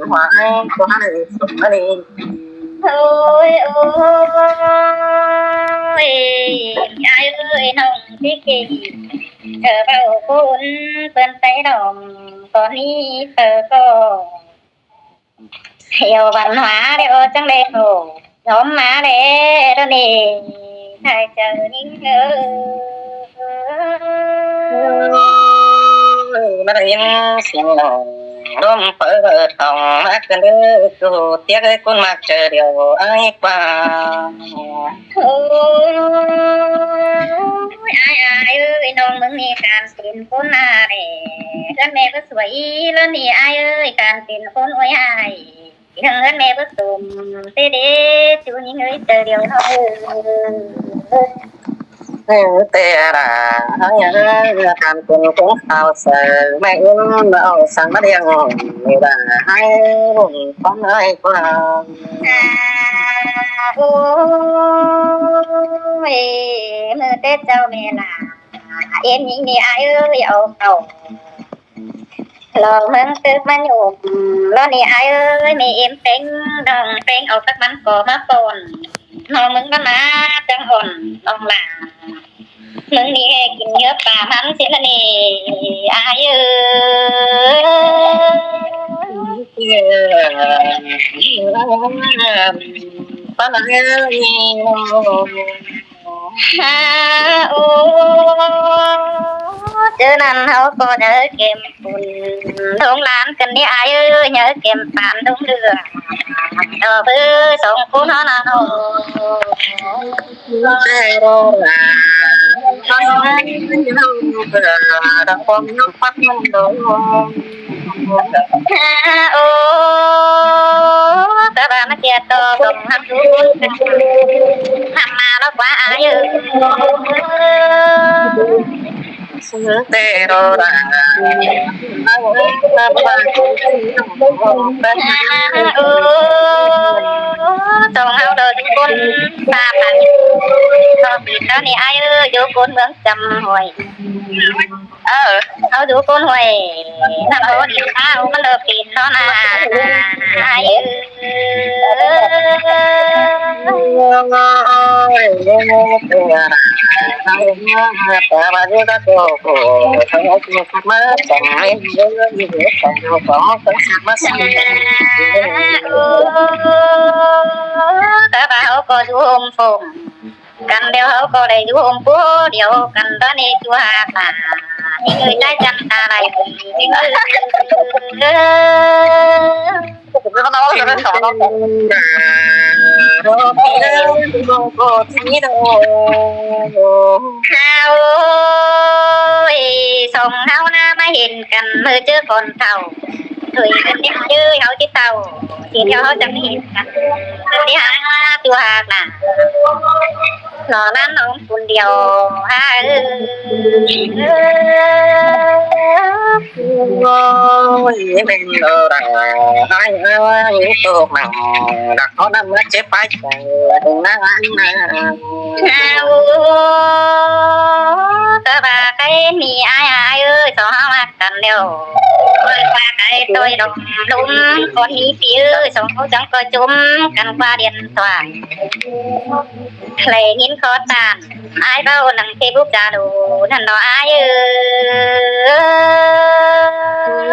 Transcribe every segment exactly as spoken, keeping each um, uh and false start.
văn hóa của hai sông Mã Ninh. Ôi, ôi, ai ơi, nông tí kì, thơ bao khốn, tuần tay đỏ, con đi thơ con. Yêu văn hóa đấy, ô, chẳng lẽ khổ. Nhóm má lẽ đó nè, hai chào những ơ. Nó yên xiên lòng, đốm phở thòng mát cơn đứa, dù tiếc con mạc chờ điều ai qua. Ôi, ai, ai ơi, nông mưng nè, can xin con à nè. Con mẹ có suối, lắm nè, ai ơi, can xin con ôi ai. Nâng hớn mẹ bớt tùm, tê đế, chú những người tờ điều nó. Tê ra, ai ơi, can cùng cũng sao sờ, mẹ yên mà ông sang bắt điên, người bà hai, con ơi qua. À, ôi, mơ Tết châu mẹ là, em những nè ai ơi, ông cầu. Lo mưng tức mắn nhụm, lo nì ai ơi, mì im pêng, đong pêng, âu tắc mắn có má pôn. Lo mưng mắn má trăng ổn, đong lạ. Mưng nì hè kín nhớ bà mắn xin là nì ai ơi. Con ơi. Ha, ô, chứ năn hâu có nhớ kem phun. Đông lan cần đi ai ơi, nhớ kem phán đông lửa. Ờ, bư sống phun hó năn hô. Xe đô là, con ơi, nhớ, đừng có nhớ phát nhân đồ. Ô, các bạn nó kia to, tổng hăng chú, hăng mà nó quá ai ơi. Sư tê đô là, ô, tổng hăng đồ chú con, ta phải, to bị đó nè ai ơi, chú con mướn chăm hỏi. Ơ, âu dú côn huầy, nằm bố đi sao, mắn lơ pin nó nà. Ai ư. Ơ, ꞌcọ ꞌva ꞌháu ꞌcọ dú ôm phông căn, ꞌlẹo ꞌháu ꞌcọ đảy dú ôm pú điêu căn, ꞌtoi ꞌnị ꞌchua ꞌva ꞌnị ꞌngới, ꞌchái chăn ta đảy. ꞌHáu ơi, song ꞌháu ꞌná ꞌmá hên căn ꞌmự ꞌchớ ꞌcọn thảu. Thôi, ꞌcắn ꞌnị ꞌchớ ꞌháu ꞌchí thảu, ꞌchí ꞌlẹo ꞌháu chắng hên căn. ꞌCắn ꞌnị hák ꞌchua hák ꞌnạ. Lo ꞌlán ꞌnọng phun điêu hák. Ôi, bên lơ ra, ai, ai, tô măng, đặc có năm lá chế pái, nắng ăn. ꞌHáu ơi, ꞌcọ ꞌva ꞌkhạy ꞌnị ai ai ơi, song ꞌháu ꞌmặc căn ꞌlẹo. Ôi, ꞌva ꞌkhạy ꞌtoi đom lúm, ꞌcốn ꞌnị ꞌpi ơi, song ꞌháu chắng ꞌcọ chốm căn qua điện thoại. Lay ꞌnghín khó tản, ai ꞌvạu nẳng Facebook Zalo ꞌnặn lo ai ơi.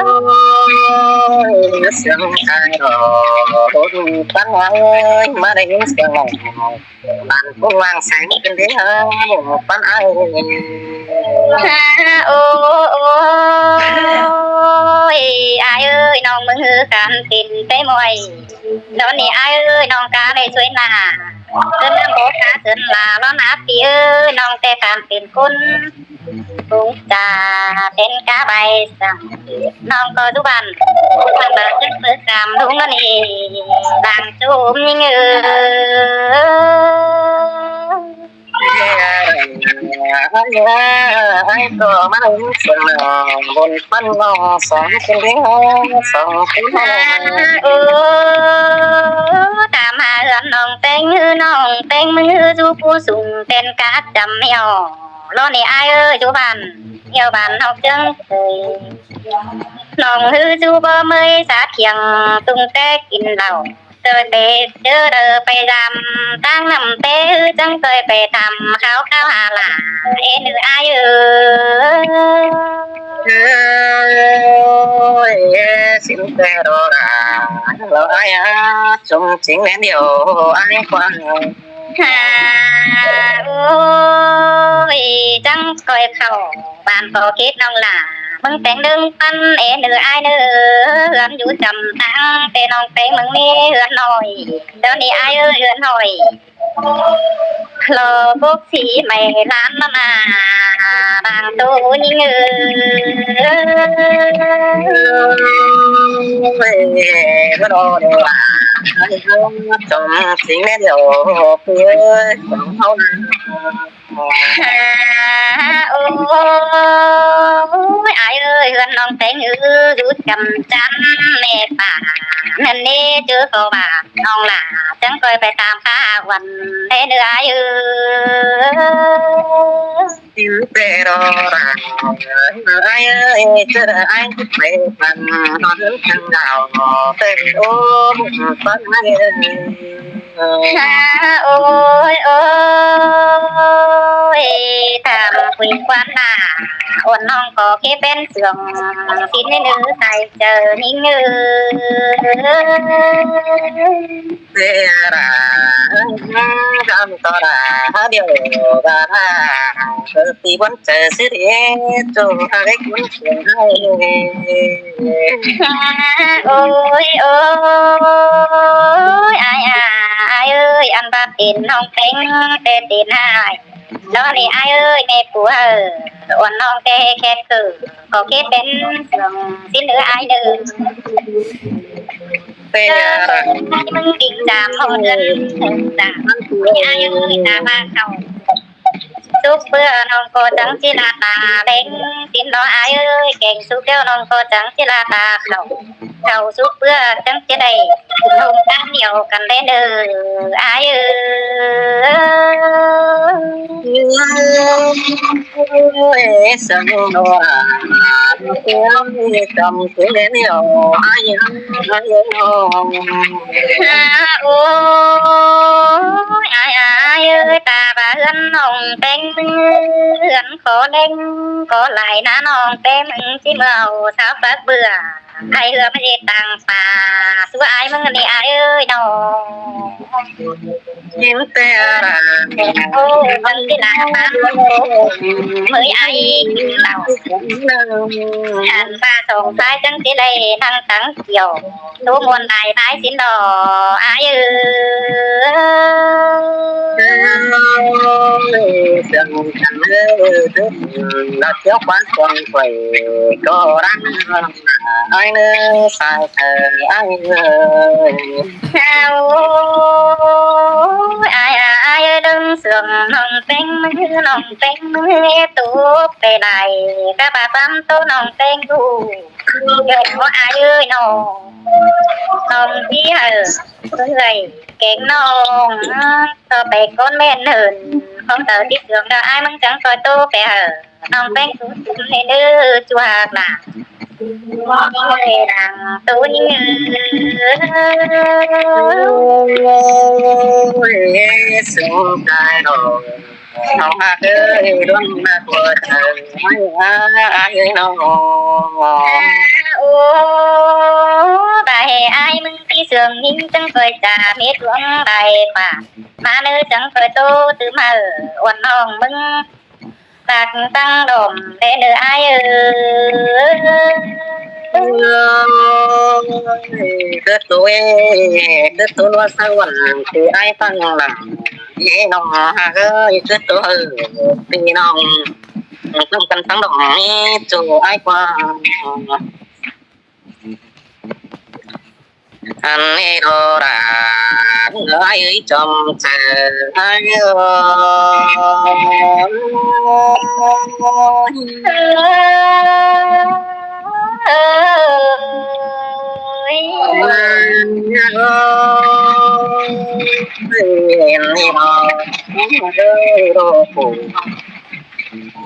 Ôi, sương khai lo, ôi, pán ai ơi, ꞌmá đảy ꞌnghín sương lo. Bản phun ꞌváng sáng ꞌcứn đế hả, pán ai ơi. Ha, ô, ô, ôi, ai ơi, ꞌnọng ꞌmứng ꞌhứ căn tin té ꞌmuội. Lo ꞌnị ai ơi, ꞌnọng cá đảy suối ꞌnạ. Sớn ꞌnặm báu cá sớn ꞌla, lo ꞌnạ ꞌpi ơi, ꞌnọng té căn pên ꞌcốn. Cũng chả tên cá bài sắm. ꞌNọng ꞌcọ dú bản. Bản bản chất phước cảm đúng ꞌnị. Đang chốm ꞌnhính ơi. Ai ơi, ai ꞌcọ ꞌmá đảy sương lo, bôn păn ꞌnọng song ꞌcứn đế hả, song ꞌcứn đế hả. Ơ, tham ꞌhứ ꞌnọng ꞌtếng ꞌhứ, ꞌnọng ꞌtếng ꞌmứng ꞌhứ dú pú sung tên cá chăm ꞌmẹo. Lo ꞌnị ai ơi, dú bản, ꞌmẹo bản ꞌnọng chướng. ꞌNọng ꞌhứ dú báu ꞌmơi sá thiêng, tung té kin lảu. Tôi bé chớ đơ pay dăm, ꞌtáng ꞌnặm té ꞌhứ chắng tôi pay thăm, kháo kháo hà lả, ên ư ai ơi. Ôi, xin tê đô đà, lo ai á, chúng chính nén điều ai quan. Ha, ôi, chắng coi khảu, bản có kết ꞌnọng lả, ꞌmứng ꞌtếng đương păn, ên ư ai ơ, ꞌhướn dú chăm tăng, té ꞌnọng ꞌtếng ꞌmứng ꞌmí ꞌhướn ꞌnọi, ꞌtoi ꞌnị ai ơi, ꞌhướn ꞌnọi. Lo bốc xí mảy ꞌlán ꞌmá ꞌmá, đang tô ꞌnhính ơi. Ôi, báu đô đô à, ai ơi, chúng chính nén điều, ôi, ôi. Ha, ôi, ai ơi, ꞌhướn ꞌnọng ꞌtếng ư, dú chăm chăm, ꞌmẹ pả, ꞌnặn ꞌnị chứ ꞌcọ bản ꞌnọng lả, chắng coi pay tam khá uôn, ên ư ai ơi. Xin tê đô đà, ai ơi, chớ ai pay păn, ꞌhướn chắng đảo, tê ôm, păn ai ơi. Ha, ôi, ôi, tham quỳnh quan ꞌnạ, uôn ꞌnọng ꞌcọ ké pên sương, xin ên ư sai chơ ꞌnhính ơi. Tê đà, chăm tô đà, điều đà, ơ, tí bón chơ xứ đế, chung ta đếch bón sương ai. Ôi, ôi, ai, ai, ai ơi, ăn bát tin ꞌnọng ꞌtếng, té tin ai. Lo ꞌnị ai ơi, ꞌmẹ pua ơi, uôn ꞌnọng té khét cử, ꞌcọ ké pên sương, xin ư ai ơ. Tê đà. ꞌMứng đinh chăm hông dân, dân. Ai ơi, ta ba khảu. Súp bươn ꞌnọng ꞌcọ chắng ꞌchí ꞌla ta ꞌlẹng, tin lo ai ơi, keng súp ꞌlẹo ꞌnọng ꞌcọ chắng ꞌchí ꞌla ta khảu. Khảu súp bươn chắng ꞌchí đảy, hôm cắn điêu căn ꞌlẹng ơ, ai ơi. Ôi, sương lo à, ôi, chăm ꞌchí đảy điều, ai ơi, ai ơi. Ha, ôi, ai, ai. Ai ơi, ta ꞌva ꞌhướn ꞌnọng ꞌpéng ꞌmứng, ꞌhướn khó ꞌlẹng khó lai ꞌná ꞌnọng ꞌpéng ꞌmứng, ꞌchí ꞌmưa au sáo phák bưa. Ai ꞌhứa ꞌmá ꞌdệt tang pá, sú ai ꞌmứng ꞌnị ai ơi ꞌnọ. ꞌChím ꞌtẹ ꞌva, ô, ꞌmắn ꞌchí lả ꞌpán, ꞌmới ai ꞌnọ. Hẳn ꞌva song phái chắng ꞌchí đảy ꞌnăng táng kiẻo. Tố muôn lai phái sín đỏ ai ơi. Sương chắng ơi, ꞌlạ chiếu quán cuồng quẩy, có răng ai ơi, sai thờ ai ơi. Ôi, ai à, ai ơi, đừng sương ꞌnọng ꞌpéng ꞌmứng, ꞌnọng ꞌpéng ꞌmứng, ê tố pê lai, cá bà bám tố ꞌnọng ꞌpéng ꞌlụk. Kẻo ai ơi ꞌnọ, ꞌnọng ꞌchí hảư ꞌhới kéng ꞌnọng, ꞌtọ pé ꞌcốn ꞌmen hên, khong tảu ꞌchí sương đa ai ꞌmứng chắng ꞌcoi ꞌtố pé hảư ꞌnọng ꞌpéng sú sum ꞌnê ꞌnớ, ꞌchua hạc nả. Ôi, đang tú ꞌnhính ơi. Ôi, sương tai đỏ. Hảư hạc ơi, đuôn ꞌmá ꞌcua chaư, ai ơi ꞌnọ. Ô, ꞌva ꞌhế ai ꞌmứng ꞌchí sương ꞌnhính chắng ꞌcoi chả mết ꞌluống đảy pả. ꞌMá ꞌnớ chắng ꞌcoi ꞌtố tứ ꞌmá ꞌuôn ꞌnọng ꞌmứng. Tặc tăng đom đen ơ ai ơi. Ôi, cứ tôi, cứ tôi nó sao quần thì ai tăng lắm. Dễ lòng hà ơi, cứ tôi, thì lòng, lòng cần tăng đom, thì chủ ai qua. Ăn ê đô đà, ai ơi chom chơ, ai ơi.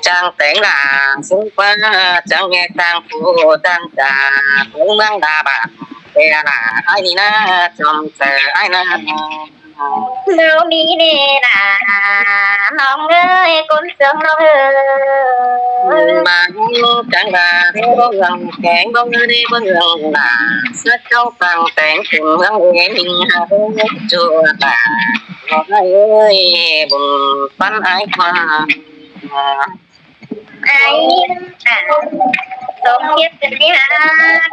Chang téng đà sung pa, chang nghe chang phu chang cha, sung ꞌmướng đà bản, pê đà ai ꞌnị ꞌná, chom chơ ai ꞌnớ. Báu ꞌmí ꞌnê đà, ꞌnọng ơi, ꞌcốn sương ꞌnọng ơi. Bang chang đà, báu hương kéng, báu ꞌnê báu hương đà, sớt cháu chang téng, chum hương ơi, minh hả, chua đà, ꞌnọng ơi, bun păn ai qua. Ai, à, song siết cân ꞌnị hả,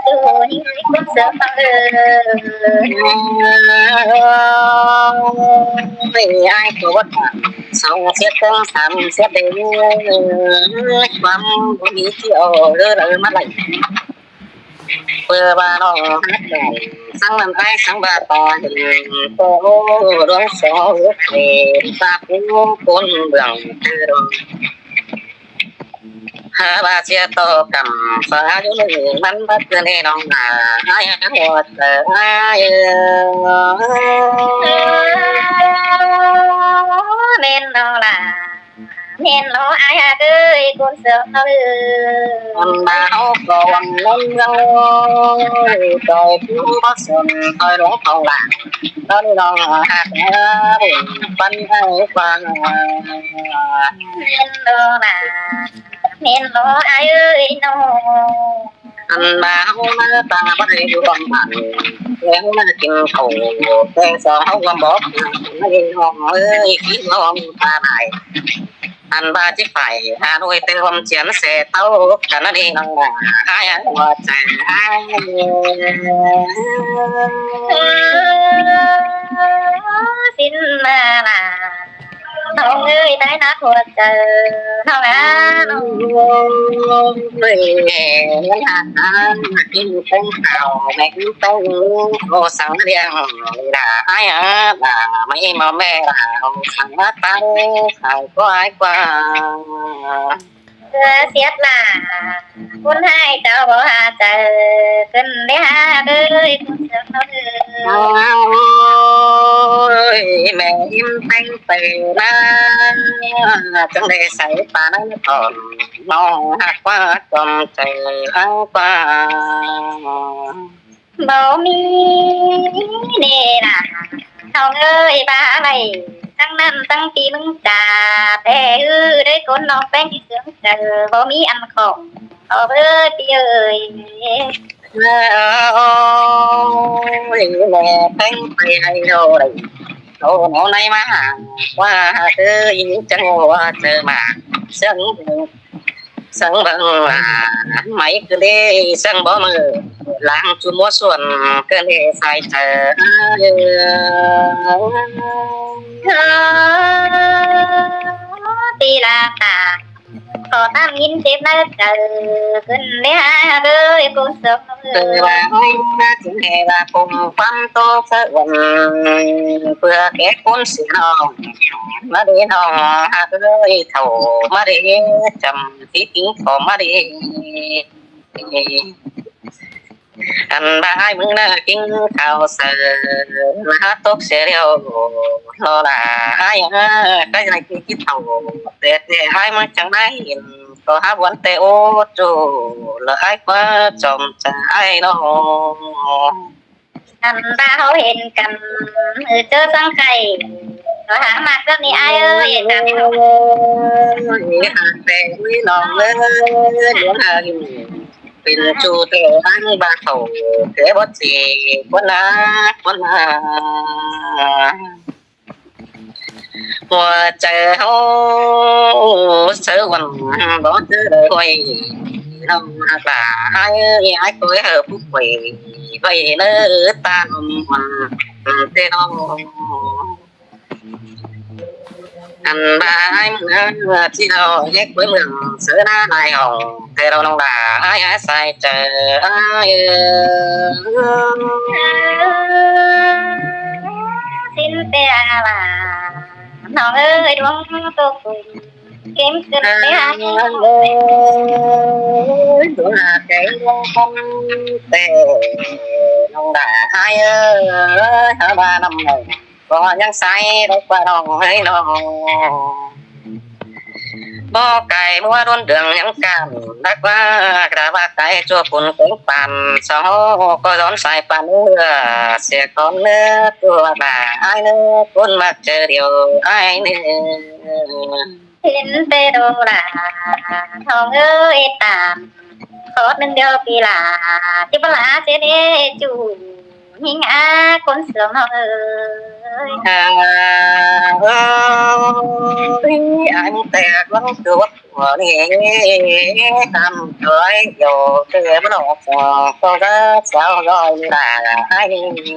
tu ꞌnhính ꞌcốn sương ꞌnọng ơi. Ôi, ai ꞌcọ báu song siết cân, sắm siết đê, quắm báu ꞌmí ꞌchí au ꞌlớ đaư ꞌmá đảy. Pưa ba ꞌnọng hát đảy, sáng năm ai sáng ba ta, tô đuống só ước về, ta cũng cốn bường tư đô. Hả ba chia tô cẩm, phá dũ nụ mắn bắt cơn ê ꞌnọng đà, ai hả hùa tờ ai ơ. ꞌMến ꞌnọng đà. ꞌMến ꞌnọ ai hả ơi, ꞌcốn sương ꞌnọng ơi. Ăn ba hảư ꞌcọ ăn ꞌnọng ơi, ꞌcoi ꞌpứng báu sương, ꞌcoi ꞌluống thong lạ. Đón ꞌnọng hạc hả, păn ai qua. ꞌMến ꞌnọ đà, ꞌmến ꞌnọ ai ơi ꞌnọ. Ăn ba hảư ꞌmá ta báu đảy ꞌluống bản, ꞌlẹo ꞌmá kin khảu, ꞌlẹo so hảư ꞌluống bók, ꞌnọng ơi, kin ꞌluống ta đảy. Ăn ba ꞌchí phải Hà Nội tê hôm chiến xe tàu, cả nó đi nó là ai ăn ꞌluống chảy ai. Xin mà là ꞌnọng ơi, tai nát hua chaư ꞌnọng à, ꞌnọng. Ôi, nghe ngắn hả, kin tông tàu, mẹ kin tông, ô, sáng đi ăn, là ai hả, là mấy mà mẹ là, ô, sáng hả, tao, tao có ai qua. Ơ, siết là, ꞌcốn hai cháu báu hả, chaư, cơn đế hả, ơi, ꞌcốn sương ꞌnọng ơi. Ôi, mẹ im têng tê na, chẳng để xảy phá nắng còn, ꞌnọng hạc qua, chom chảy hả qua. Báu ꞌmí ꞌnê đà, ꞌnọng ơi, ba đảy Tẳng ꞌnặn tẳng ꞌpi ꞌmứng chả, ꞌpẹ ư đảy ꞌcốn ꞌnọng ꞌpéng ꞌchí sướng chaư, báu ꞌmí ăn khỏng, ók ới ꞌpi ới. Ôi, ꞌmẹ ꞌpéng pay ai ꞌlô đảy, ꞌlô ꞌnọ ꞌnị ꞌmá hả, ꞌquá ới, chắng ꞌhụ chaư ꞌmá, sướng săng băng lả, ꞌmạy ꞌcứ đê săng bó mơ, lăng ꞌchu múa suôn ꞌcứ đê sai chaư. Ti la ta, ꞌcọ ꞌtám ꞌnghín chếp ꞌnớ chaư, ꞌcứn đé hả ới ꞌcốn sớm. Tư ꞌva ơi, ꞌmá chắng đé ꞌva ꞌcốn ꞌquám tô sớ uôn, ꞌpưa kẻ ꞌcốn sửa ꞌnọng, ꞌmá đé ꞌnọng hả ới, thảu ꞌmá đé chăm tí kính có ꞌmá đé. Ăn ꞌva ai ꞌmứng ꞌnớ ꞌkính khảu saư, ꞌmá tốc sia ꞌlẹo, ꞌló la ai ới, cái này ꞌkính khảu, ꞌtẹ ꞌtẹ ai ꞌmá chắng đảy hên, ꞌcọ hả ꞌván ꞌtẹ ố ꞌchu, ꞌlọ ai ꞌquá chom chaư ai ꞌnọ. Ăn ꞌva ꞌháu hên căn, ư, ꞌchớ săng khay, ꞌcọ hả ꞌmặc ꞌcọ ꞌnị ai ới, ꞌchớ hả ꞌtẹ ꞌnị ꞌnọng ới, ꞌlẹo hả pên ꞌchu ꞌtẹ ăn ꞌva khảu, ꞌtẹ bót sia, ꞌquán ꞌnạ, ꞌquán ꞌnạ. ꞌHua chaư ꞌháu sớ uôn bó ꞌchớ đảy ꞌhuây, ꞌnọng hả ꞌva ai ới, ai ꞌcoi hảư pú quay, ꞌvạy ꞌnớ ta ꞌnọng uôn ꞌtẹ ꞌnọng. Ăn ꞌva ai ꞌmứng ꞌnớ ꞌchí ꞌnọ ꞌhẹk quê mương sớ ꞌná lai hỏng, ꞌtẹ ꞌnọng ꞌnọng đa ai ai sai chaư ai ới. Sính ꞌtẹ ꞌva, ꞌnọng ới, đuống tô phung kêm cơn ꞌtẹ hả. Ơi, đuống hả kém ꞌtẹ ꞌnọng đa ai ới, hả ꞌva năm ꞌnọng ꞌcọ ꞌnhắng sai đảy ꞌquá ꞌnọng ới ꞌnọng. Bó cai ꞌmúa đốn đường ꞌnhắng cam, đảy ꞌquá, đảy ꞌva cai ꞌchua pun kéng păn, sau ꞌcọ dón sai păn ưa, sia con ꞌnớ ꞌchua đa ai ꞌnớ, ꞌcốn ꞌmặc chaư điêu ai ꞌnớ. Hên ꞌtẹ đô đa, ꞌnọng ới, tam khót ꞌnưng điêu pi la, ꞌchí ꞌva la sia đé ꞌchu, ꞌnhính a ꞌcốn sương ꞌnọng ới. À, ơi, ai ꞌmứng ꞌtẹ ꞌcốn ꞌchua ꞌva ꞌnị, tam ꞌchoi dô ꞌtẹ ꞌmá ꞌnọng, ꞌcọ ꞌchá chao ꞌloi đa ai ꞌnị.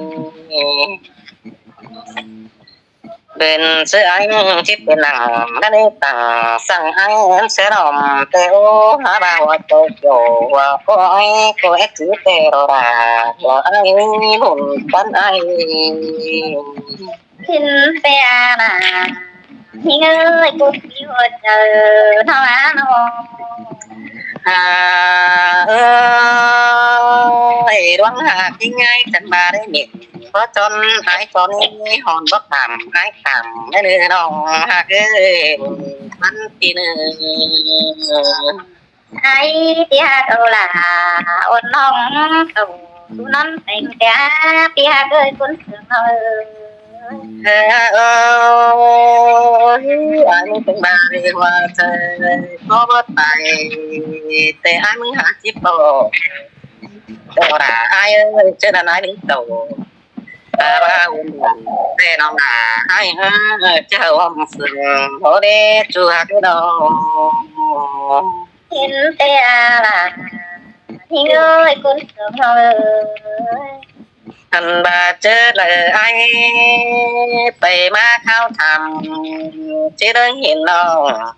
Pên ꞌsứ ai ꞌchí pên nẳng ꞌnặn ꞌnị tẳng săng ai ꞌsứ ꞌnọng ꞌtẹ ố, hả ꞌva ꞌhua tô dô ꞌhua ꞌcọ ai ꞌcọ ét chứ ꞌtẹ ꞌlô đa, ꞌlô ai bun căn ai. Hên ꞌtẹ đa, ꞌnhính ới, ꞌcốn ꞌpi ꞌhua chaư ꞌnọng a ꞌnọng. À, ơi, đuống hả ꞌkính ai căn ꞌva đảy mết, bó chón ai chón hòn bó khảm ai khảm ꞌnớ ꞌnọng hả ới, bun căn ꞌpi ꞌnớ. Ai ꞌpi hả ꞌcọ la, ôn ꞌnọng ꞌcọ, ꞌchu ꞌnón teng ꞌtẹ, ꞌpi hả ới, ꞌcốn sương ꞌnọng ới. Ơ, ơ, ai ꞌmứng teng ba ri ꞌhua chaư, ꞌcọ báu tai, ꞌtẹ ai ꞌmứng hả chip ꞌpộ. Tô đa ai ới, ꞌchớ ꞌnặn ai ꞌnưng tô. Ta ꞌva ôn ꞌtẹ ꞌnọng đa ai ới, ꞌchớ ꞌhôm sương, ꞌhô đé ꞌchu hảư ꞌnọng. Hên ꞌtẹ đa, ꞌnhính ới, ꞌcốn sương ꞌnọng ới. Ăn ꞌva ꞌchớ đảy ai pay ꞌmá khảu tham, ꞌchí đảy hên ꞌnọng,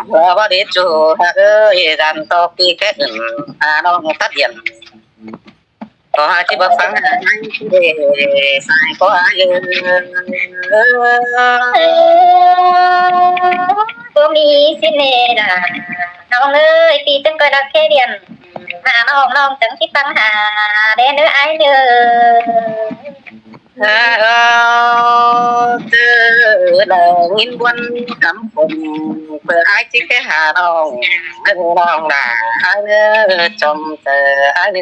ꞌlẹo báu đé ꞌchu hảư ới, dản tô ꞌpi khék ứn, hả ꞌnọng tắt điện. ꞌCọ hả ꞌchí báu phắng hả ai, sai ꞌcọ ai ới. Báu ꞌmí sính ꞌnê đa, ꞌnọng ới, ꞌpi chắng ꞌcoi đaư khék điện. Hả ꞌnọng, ꞌnọng chắng ꞌchí phắng hả đé ꞌnớ ai ới. Hả ơ, ꞌchớ đảy ꞌnghín ꞌquám cắm phôn, ꞌpưa ai ꞌchí khék hả ꞌnọng, ꞌnọng đa ai ới, chom chaư ai ới.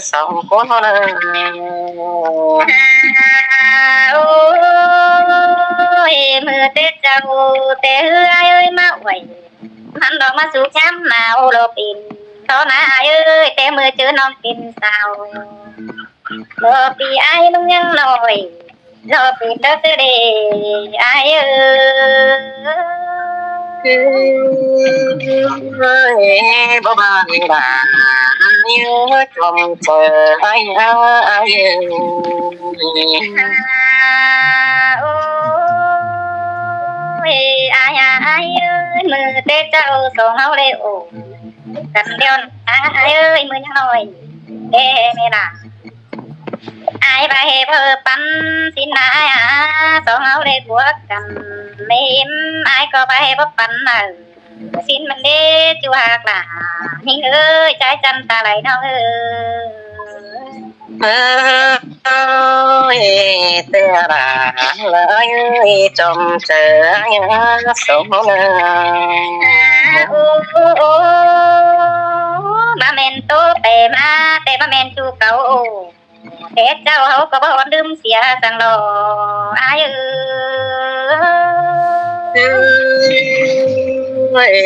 Song ꞌcốn ꞌhôn ơi. Ôi, ꞌmự té chảu té ꞌhứ ai ơi ꞌmá uối, ꞌmắn đo ꞌmá sú chăm ꞌmá ô lô pên. Tó ꞌna ai ơi, té ꞌmự ꞌchớ ꞌnọng pên sáo, lô pi ai ꞌmứng ꞌnhắng ꞌnọi. lo pên đaư sư đê ai ơi. Ơi, báu ba đi ba ai ơi, chom chơ ai ai ơi. À, ôi, ai à, ai ơi, mưa Tết cháu sổ máu lê ổ. Cắn đeo, à, ai ơi, mưa nhắc nổi. Ê, mẹ nà. Ai ba hê bơ pắn, xin nà ai à, sổ máu lê của cắn. Mẹ em, ai có ba hê bơ pắn nà. Xin mừng đế, chú hạc là. Nhính ơi, trái chân ta lấy nó ơi. Ơi, tê ra, lơi ơi, chom chơ, ai, sống nơ. À, ô, ô, ô, ba men tô, tê ma, tê ba men chu cầu. Tết cháu hâu có báu đưm sia sang lo. Ai ơi. Ơi,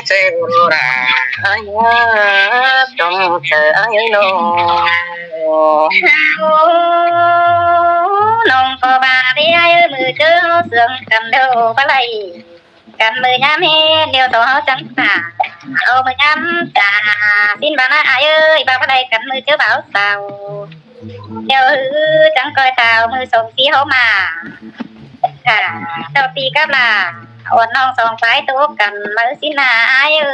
chơ ra, ai, chom chơ, ai ơi, no. Nông có ba đi ai ơi, mưa chơ sương cắn đầu ba lầy. Cắn mưa nhắm hê, liêu tỏ háo chắn tả. Ô mưa nhắm tả, xin ba na ai ơi, ba ba lầy cắn mưa chơ báo sao. Liêu hứ chắn coi tao, mưa sống xí háo mà. À, tao tì cắp là, ổn nông sống phái tố cắn mưa xin là ai ơi.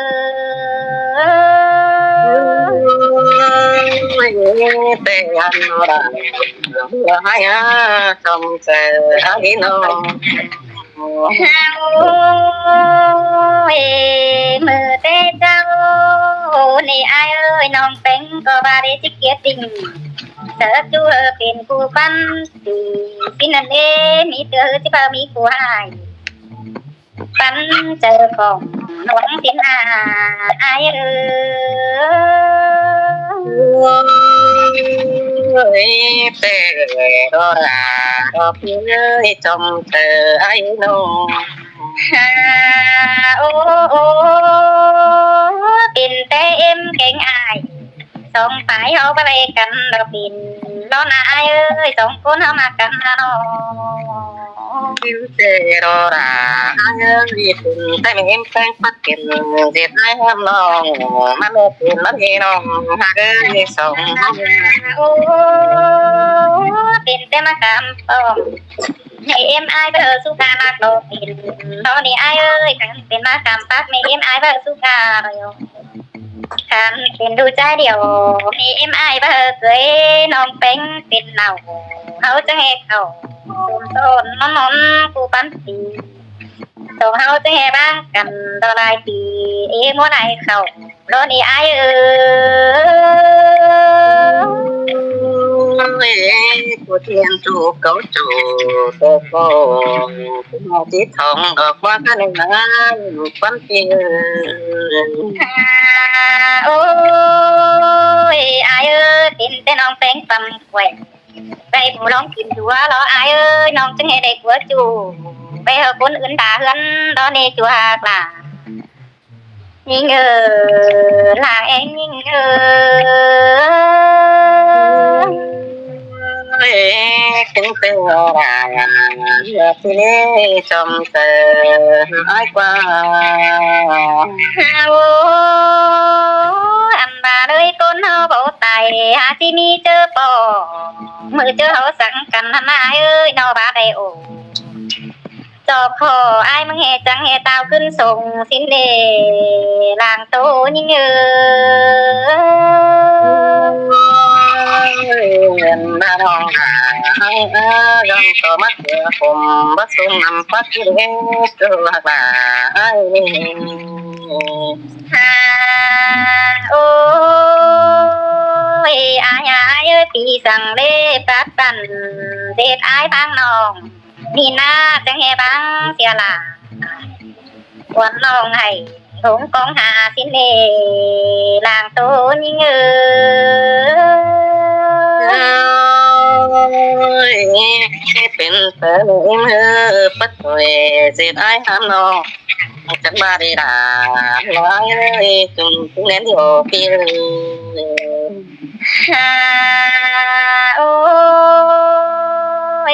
Ôi, tê ăn nó đã, ai á, sống sờ, ai nó. Ôi, mưa Tết cháu, nì ai ơi, nông peng có ba đế chích kiết tình. Sớ chú hơ pên cu păn, tì xin ăn đế, mi tưa hư chích bao mi cu hai. Păn chơ khổng, nông xin à, ai ơi. Ôi, tê, đó là, đó, ơi, chồng tơ, ai, nông. À, ô, ô, ô, pên té êm kéng ai. Sống phái háo ba lầy cắn đỏ pên. Lo na ai ơi, sống cốn háo mà cắn na nó. Pên té đó là ai ơi, pên té mẹ êm phái phát triển. Dệt ai hăm nó. Mà mẹ pên lắm gì nó. Hạc ơi, sống. À, ô, ô, ô, pên té mà cắn tôm. Mẹ em ai bơ su ca mạc đô pên. Đó nì ai ơi, cắn pên má cắm bác mẹ em ai bơ su ca rồi. Cắn pên đu trái điều. Mẹ em ai bơ cưới nông peng pên nầu. Háo chớ nghe khẩu. Tôm tôm món món cu bắn tì. Tôm háo chớ nghe bác cắn đó lai tì. Ê mua lai khẩu. Đó nì ai ơi. Ôi, của thiên chủ cấu chủ, của cô, của ngài chỉ thông đọc qua cái này mà, quan thiên. À, ôi, ai ơi, tin tên ông tên tầm quẹt. Vậy bố lòng kín chúa lo ai ơi, nông chứng hệ đầy của chủ. Vậy hờ cuốn ướn đá hươn, đó nì chúa hạc là. Nhính ơ, làng em nhính ơ. Ê, kính tê ra, giờ thì lê chồng tờ, ai qua. Ô, ăn bà đơi con háo bảo tài, hả chi mi chớ bỏ. Mưa chớ háo sẵn cắn hả ai ơi, nó bà đầy ổ. Chọ khỏ ai mưng hè chắng hè tao cưn sống xin để làng tô nhính ơ. Ôi, ba nong hả, ai ơ, găm tô mắc kìa, phôm bác sung nằm phát kì đế, sư hạc bà, ai nì. À, ôi, ai, ai ơi, pì săng lê phát bắn, dệt ai bang nong. Nì na chắng hè bang sia là. Quan lòng hãy hống cóng hà xin lê làng tô nhính ơ. Ôi, pên tơ nông hơ, pắt tuổi dệt ai hăm nong. Chắc ba đi đã, lo ai ơi, chúng, chúng nén đi ô kì. À, ôi.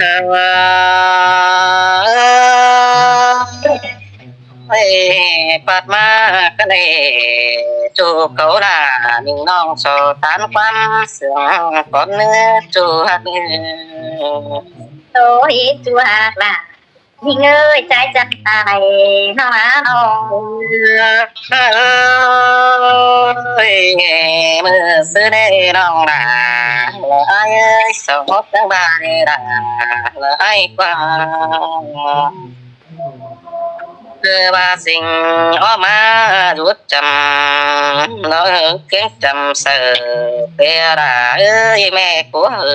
Ơi, phat ꞌmá ꞌcọ ꞌnị, ꞌchu cáu ꞌla ꞌnưng ꞌnọng so ꞌtan ꞌquám sương cón ꞌnứ ꞌchu ꞌhặc ꞌnị. Ôi, ꞌchu ꞌhặc ꞌla ꞌnưng ơi, ꞌchái chắng tai ꞌnọng ꞌnớ ꞌnọng. Ơi, ꞌmự sư ꞌnị ꞌnọng ꞌla, ꞌlạ ải ơi, song ꞌhọt chắng bai ꞌla, ꞌlạ ải ꞌquá. ꞌCọ ꞌva ꞌsịn ók ꞌmá dút chăm, ꞌnọ ꞌkiếng chăm saư, ꞌpưa ꞌla ơi ꞌmẹ ꞌcọ ꞌhự,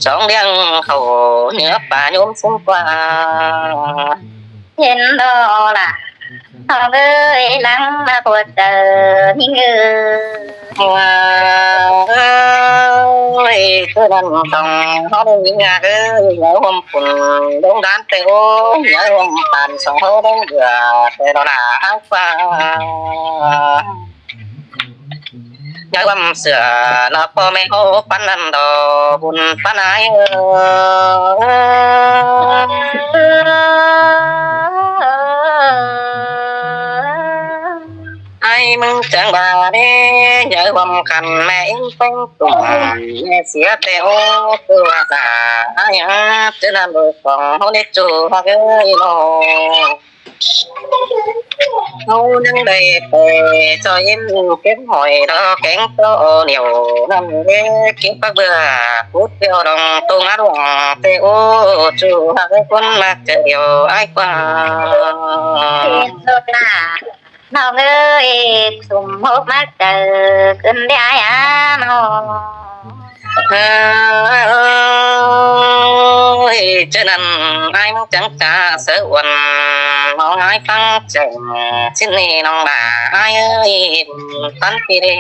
song ꞌliệng khảu ꞌnhứa ꞌpa ꞌnhốm ꞌsúm ꞌquá. ꞌHên ꞌló ꞌla ꞌnọng ơi, lăng ꞌmá ꞌpưa saư ꞌnưng ơi. Ơi, ꞌchớ ꞌnặn song ꞌhọt ꞌnưng ꞌnhá ơi, ꞌnhá ꞌhuôm phủn ꞌlống đán ꞌtẹ ố, ꞌnhá ꞌhuôm păn song ꞌhọt ꞌlống bưa ꞌtẹ ꞌló ꞌla ải ꞌquá. ꞌNhá ꞌhuôm sửa ꞌnọ ꞌpo ꞌme ꞌhô ꞌphắn ꞌnặn đo bun ꞌphắn ải ơi. Ải ꞌmứng chắng ꞌva ꞌnị, ꞌnhá ꞌhuôm khăn ꞌme ín ꞌpéng tủm, ꞌme sia ꞌtẹ ố, ꞌcọ ꞌva ꞌla ải ơi, ꞌchớ ꞌnặn đuổi song ꞌhọt ꞌnị ꞌchu ꞌhặc ꞌnị ꞌnọng. ꞌHáu ꞌnhắng đảy ꞌtẹ ꞌchoi ꞌếm kén hỏi ꞌló kéng ꞌtố ꞌnéo ꞌnặn ꞌlế, kén pác bưa cút ꞌpéo đong tông át ꞌlống ꞌtẹ ố, ꞌchu ꞌhặc ꞌcốn ꞌmặc chaư điêu ải ꞌquá. ꞌNọng ơi, sum hốc ꞌmặc chaư ꞌcứn đảy ải ꞌnọng. Ơi, ꞌchớ ꞌnặn ải ꞌmứng chắng ꞌchạ saư uôn, ꞌnọng ải ꞌphắng chắng ꞌsịn ꞌnị ꞌnọng ꞌla ải ơi, ꞌphắn pi ꞌlế.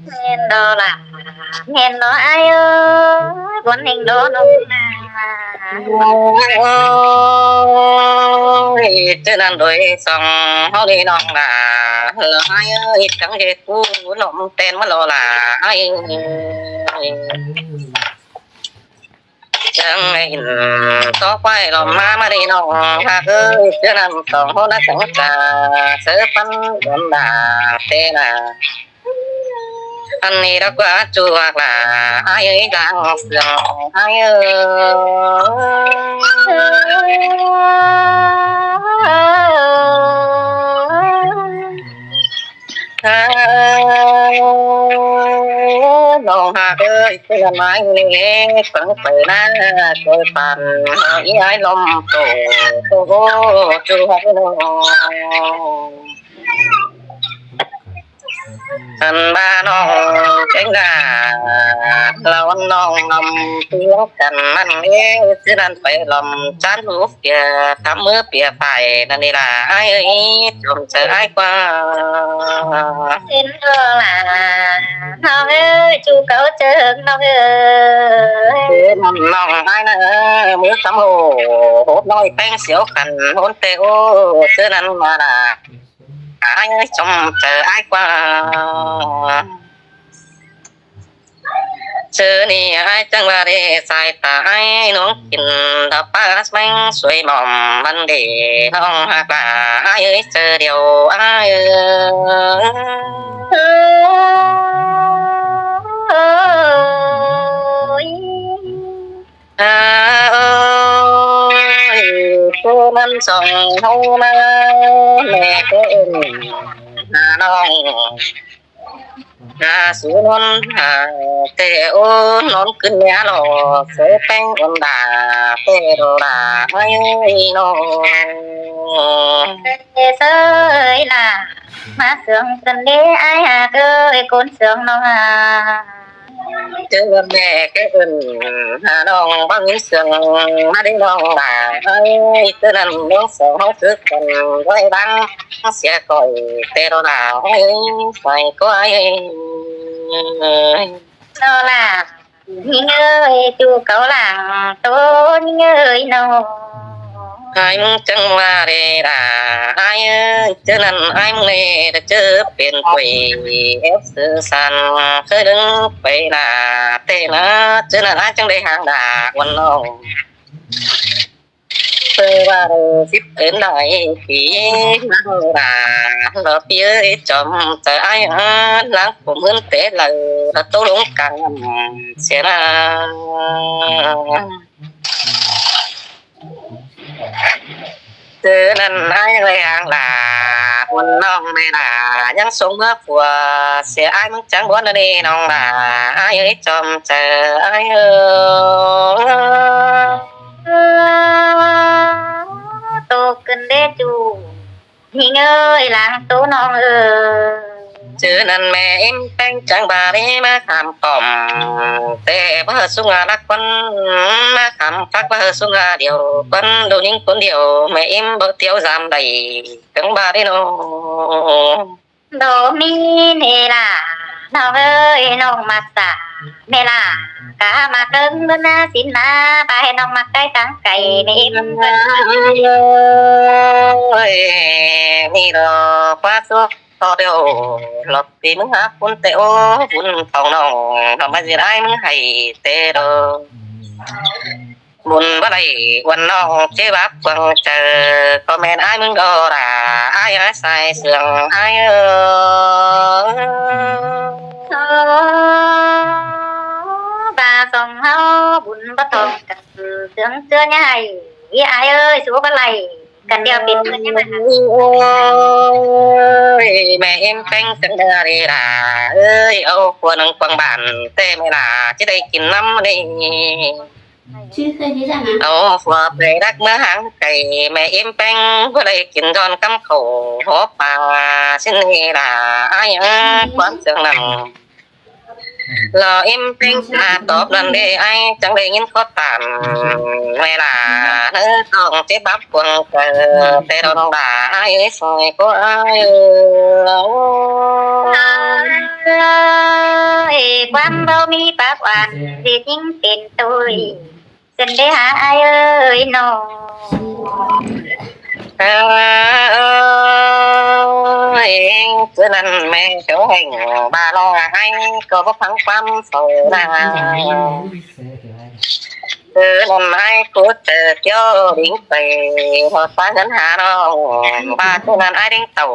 ꞌMen ꞌló ꞌla, ꞌmen ꞌló ải ơi, ꞌcốn ꞌnưng ꞌló ꞌnọng ꞌla. Ơi, ꞌchớ ꞌnặn đuổi song ꞌhọt ꞌnị ꞌnọng ꞌla, ꞌlạ ải ơi, chắng ꞌdệt ꞌcú ꞌlốm ꞌtén ꞌmá ꞌló ꞌla ải ơi. Chắng ꞌnị ꞌtố ꞌquái ꞌlốm ꞌmá ꞌmá ꞌnị ꞌnọng ꞌhặc ơi, ꞌchớ ꞌnặn song ꞌhọt ꞌnhá chắng ꞌchạ saư ꞌphắn ꞌlốm ꞌla ꞌtẹ ꞌla. Ăn ꞌnị đa ꞌquá ꞌchu ꞌhặc ꞌla ải ơi, đang sương ải ơi. ꞌNọng ꞌhặc ơi, ꞌchớ ꞌnặn ải ꞌnị, ꞌphắng pay ꞌna, ꞌchoi păn, ải ꞌlốm tô, tô, tô, ꞌchu ꞌhặc ꞌnị ꞌnọng. Ăn ꞌva ꞌnọng kéng ꞌna, ꞌlạ ꞌnọng ꞌlắm ꞌpưa căn ꞌnặn ꞌlế, ꞌchớ ꞌnặn pay ꞌlắm chăn hút ꞌpưa, tắm ꞌmứ ꞌpưa pay ꞌnặn ꞌnị ꞌla ải ơi, chom chaư ải ꞌquá. ꞌSịn ꞌló ꞌla ꞌnọng ơi, ꞌchu cáu chơng ꞌnọng ơi. ꞌNọng ải ꞌnớ, ꞌmứ tắm hồ, hút ꞌnọi ꞌpéng xiếu khăn hôn ꞌtẹ ố, ꞌchớ ꞌnặn ꞌmá ꞌla ải ơi, chom chaư ải ꞌquá. ꞌChớ ꞌnị ải chắng ꞌva đảy sai ta ải ꞌnọng kin đa ꞌpá ꞌmếng suối mom ꞌmắn đảy ꞌnọng ꞌhặc ꞌla ải ơi, chaư điêu ải ơi. Ôi. À, ơi, ꞌchớ ꞌnặn song ꞌháu ꞌmá, ꞌme ꞌcọ ứn, à, ꞌnọng. À, sú ꞌnón, à, ꞌtẹ ố, ꞌnón ꞌcứn ꞌmá ꞌló, sớ ꞌpéng uôn đa, ꞌtẹ ꞌló đa, ải ơi, ꞌnọng. Ê, sới ꞌla, ꞌmá sương ꞌcứn đé ải ꞌhặc ơi, ꞌcốn sương ꞌnọng à. ꞌChớ ꞌmẹ ꞌcọ ứn, à, ꞌnọng báu ꞌmí sương ꞌmá đé ꞌnọng đa, ải ơi, ꞌchớ ꞌnặn ꞌnọng song ꞌháu sứ căn ꞌvạy báng sia khỏi ꞌtẹ ꞌló đa, ải ơi, khỏi ꞌcọ ải ơi. ꞌNọ ꞌla, ꞌnhính ơi, ꞌchu cáu lăng ꞌtố ꞌnhính ơi ꞌnọng. Ai ꞌmứng chắng ꞌva đảy đa, ai ơi, ꞌchớ ꞌnặn ai ꞌmứng ꞌnị, ꞌchớ pên quay, ép sư san, khới đương pay đa, té ꞌnớ, ꞌchớ ꞌnặn ai chắng đảy háng đa, ꞌuôn ꞌnọng. Sư ꞌva đảy síp ến lai pí, ꞌmá đa, ꞌlọ pí ơi, chom, ꞌchớ ai ꞌnớ, ꞌláng phủ ꞌmướng té lai, ꞌlọ tô lông cang, sia ꞌnớ. ꞌChớ ꞌnặn ai ꞌnhắng đảy háng đa, ꞌuôn ꞌnọng ꞌmí đa, ꞌnhắng sống ꞌmứa phua, sia ai ꞌmứng chắng ꞌmuôn ꞌnị ꞌnọng đa, ai ơi chom ꞌchớ ai ơi. Tô ꞌcứn đé ꞌchu, ꞌnhính ơi, ꞌláng tô ꞌnọng ơi. ꞌChớ ꞌnặn ꞌmẹ ꞌếm ꞌpéng chắng ꞌva đảy ꞌmá kham pom, té ꞌva hảư sung a đắc ꞌquắn, ꞌmá kham phắc ꞌva hảư sung a điêu ꞌquắn, ꞌlụk ꞌnhính ꞌcốn điêu, ꞌmẹ ꞌếm báu tiếu dam đảy, chắng ꞌva đảy ꞌnọng. Đo ꞌmí ꞌnị đa, ꞌnọng ơi, ꞌnọng ꞌmặc sả, ꞌmẹ đa, cá ꞌmặc ꞌlớng ꞌmứa ꞌná sín ꞌná, ꞌva hê ꞌnọng ꞌmặc cai táng cai, ꞌmẹ ꞌếm. Ơi, ꞌmí đo ꞌquá suốc ꞌto điêu, ꞌlọk pí ꞌmứng hák ꞌcốn té ố, bun thong ꞌnọng, ꞌnọng ꞌmá ꞌdệt ai ꞌmứng hảy té đo. Bun báu đảy ꞌuôn ꞌnọng ꞌchí báp cuông ꞌchớ, ꞌcọ ꞌmen ai ꞌmứng đo đa, ai ơi sai sương ai ơi. ꞌVa song ꞌháu bun báu thong căn, sương ꞌchớ ꞌnhá hảy, ai ơi, sú báu đảy, căn điêu pên ꞌchớ ꞌnhá hả. Ôi, ꞌmẹ ꞌếm ꞌpéng chắng ꞌva đảy đa, ơi, au phua ꞌnưng quang bản, té ꞌmẹ đa, ꞌchí đảy kin ꞌnắm đảy. Au phua pay đắc ꞌmứa háng cay, ꞌmẹ ꞌếm ꞌpéng, báu đảy kin ꞌdọn cắm khảu, hố pa, sín ꞌnị đa, ai ơi, ꞌquám sương ꞌnặn. ꞌLọ ꞌếm ꞌpéng ta tóp ꞌnặn đảy, ai chắng đảy ꞌnghín khót tản, ꞌmẹ đa, ꞌnớ tỏng ꞌchí báp cuông ꞌchớ, té đo ꞌnọng đa, ai ơi, sai ꞌcọ ai ơi. Ơi, ꞌquám báu ꞌmí báp oan, ꞌdệt ꞌnhính pên ꞌtội. Chắng đảy hả ai ơi ꞌnọng. Ơi, ꞌchớ ꞌnặn ꞌmẹ cháu hẻng ꞌva ꞌnọng ai, ꞌcọ báu phắng ꞌquám sau đa. ꞌChớ ꞌnặn ai ꞌcọ ꞌchớ kiêu đính pay, ꞌhọt ꞌphạ ꞌngớn hả ꞌnọng, ꞌva ꞌchớ ꞌnặn ai đính tảu,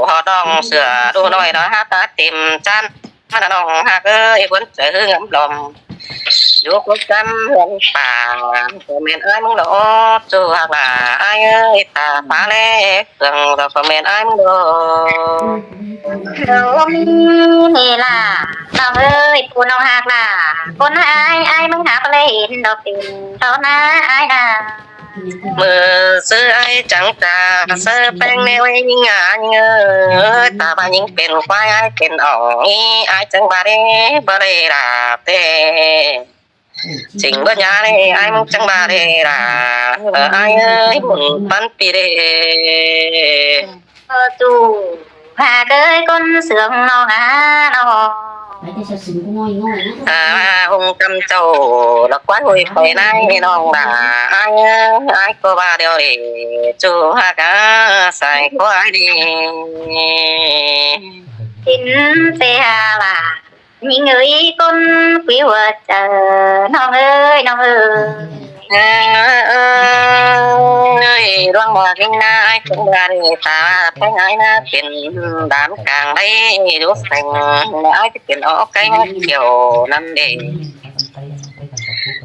ꞌhọt ꞌnọng sửa đu ꞌnọi đó hả ta tìm chăn. Hả ꞌnọng hák ơi, ꞌquán ꞌchớ ꞌhứ ngắm lom. Dú cốc cắm hương pả, ꞌcọ ꞌmen ai ꞌmứng ꞌlọ ꞌchu hák đa, ai ơi, ta phá lé, sương ꞌlọ ꞌcọ ꞌmen ai ꞌmứng ꞌlọ. Đu ꞌmí ꞌnị đa, ꞌnọng ơi, ꞌpộ ꞌnọng hák đa, ꞌcốn ai, ai ꞌmứng hák lé hên, đo pên, ꞌtó ná ai đa. ꞌMự sư ai chắng ta, sư ꞌpéng ꞌnéo ꞌnhính ꞌnhính ơi, ta ꞌva ꞌnhính pên ꞌquái ai pên ỏng ꞌnị, ai chắng ꞌva đảy, báu đảy đa té. Chính báu nhá đảy, ai ꞌmứng chắng ꞌva đảy đa, ơ, ai ơi, bun ꞌpắn pi đảy. Ơ, ꞌchu, hák ơi, ꞌcốn sương ꞌnọng a ꞌnọng. À, hung căm chảu, ꞌlọ ꞌquá ꞌhụi pay ꞌnai ꞌnọng đa, ai, ai ꞌcọ ꞌva điêu đảy, ꞌchu hák a, sai ꞌcọ ai đảy. Sín ꞌtẹ hả đa, ꞌnhính ơi, ꞌcốn quí hua chaư, ꞌnọng ơi, ꞌnọng ơi. Ơi, ꞌluống ꞌva ꞌnhính ná, ai chắng ꞌva đảy ta, ꞌpéng ai ná pên đám cang đảy, dú pheng, ai ꞌchí pên ók cai kiêu ꞌnặn đảy.